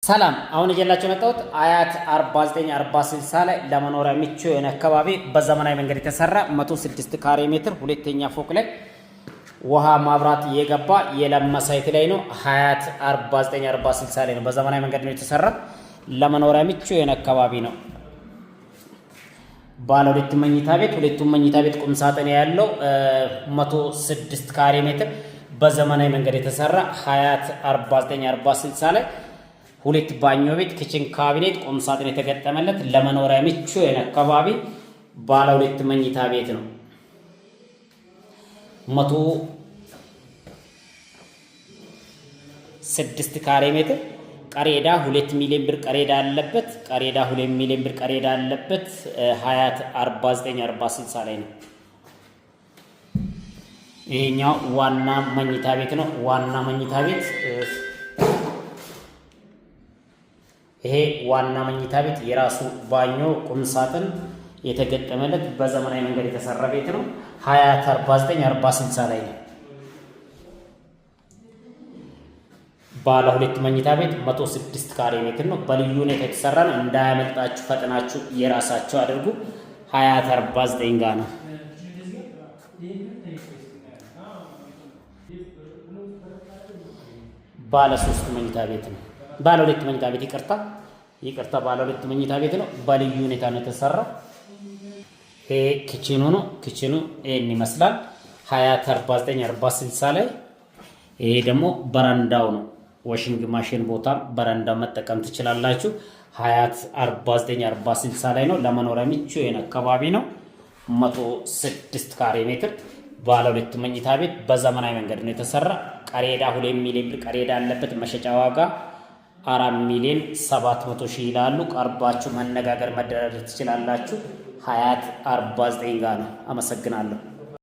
ሰላም፣ አሁን ይዤላችሁ የመጣሁት አያት 49 40 60 ላይ ለመኖሪያ ምቹ የሆነ አካባቢ በዘመናዊ መንገድ የተሰራ 106 ካሬ ሜትር ሁለተኛ ፎቅ ላይ ውሃ ማብራት የገባ የለማ site ላይ ነው። ሀያት 49 40 60 ላይ ነው። በዘመናዊ መንገድ ነው የተሰራ፣ ለመኖሪያ ምቹ የሆነ አካባቢ ነው። ባለ ሁለት መኝታ ቤት፣ ሁለቱም መኝታ ቤት ቁም ሳጥን ያለው፣ 106 ካሬ ሜትር በዘመናዊ መንገድ የተሰራ ሀያት 49 40 60 ላይ ሁለት ባኞ ቤት፣ kitchen cabinet፣ ቁም ሳጥን የተገጠመለት ለመኖሪያ ምቹ የሆነ አካባቢ ባለ ሁለት መኝታ ቤት ነው። 106 ካሬ ሜትር፣ ቀሪ ዕዳ 2 ሚሊዮን ብር ቀሪ ዕዳ አለበት። ቀሪ ዕዳ 2 ሚሊዮን ብር ቀሪ ዕዳ አለበት። ሀያት 49 40 60 ላይ ነው። ይሄኛው ዋና መኝታ ቤት ነው። ዋና መኝታ ቤት፣ ይሄ ዋና መኝታ ቤት የራሱ ባኞ፣ ቁም ሳጥን የተገጠመለት በዘመናዊ መንገድ የተሰራ ቤት ነው። ሀያት 49 40 60 ላይ ነው። ባለ ሁለት መኝታ ቤት 106 ካሬ ሜትር ነው። በልዩ ሁኔታ የተሰራ ነው። እንዳያመልጣችሁ፣ ፈጥናችሁ የራሳችሁ አድርጉ። ሀያት 49 ጋ ነው። ባለ ሶስት መኝታ ቤት ነው። ባለ ሁለት መኝታ ቤት፣ ይቅርታ ይቅርታ፣ ባለ ሁለት መኝታ ቤት ነው። በልዩ ሁኔታ ነው የተሰራው። ይሄ kitchen ኑ ነው። Kitchen ኑ ይሄን ይመስላል። ሀያት 49 40 60 ላይ ይሄ ደግሞ በረንዳው ነው። Washing machine ቦታ በረንዳው መጠቀም ትችላላችሁ። ሀያት 49 40 60 ላይ ነው። ለመኖሪያ ምቹ የሆነ አካባቢ ነው። 106 ካሬ ሜትር ባለ ሁለት መኝታ ቤት በዘመናዊ መንገድ ነው የተሰራ። ቀሪ ዕዳ 2 ሚሊዮን ብር ቀሪ ዕዳ አለበት። መሸጫ ዋጋ 4 ሚሊዮን 700 ሺህ ይላሉ። ቀርባችሁ መነጋገር መደራደር ትችላላችሁ። ሀያት 49 ጋር ነው። አመሰግናለሁ።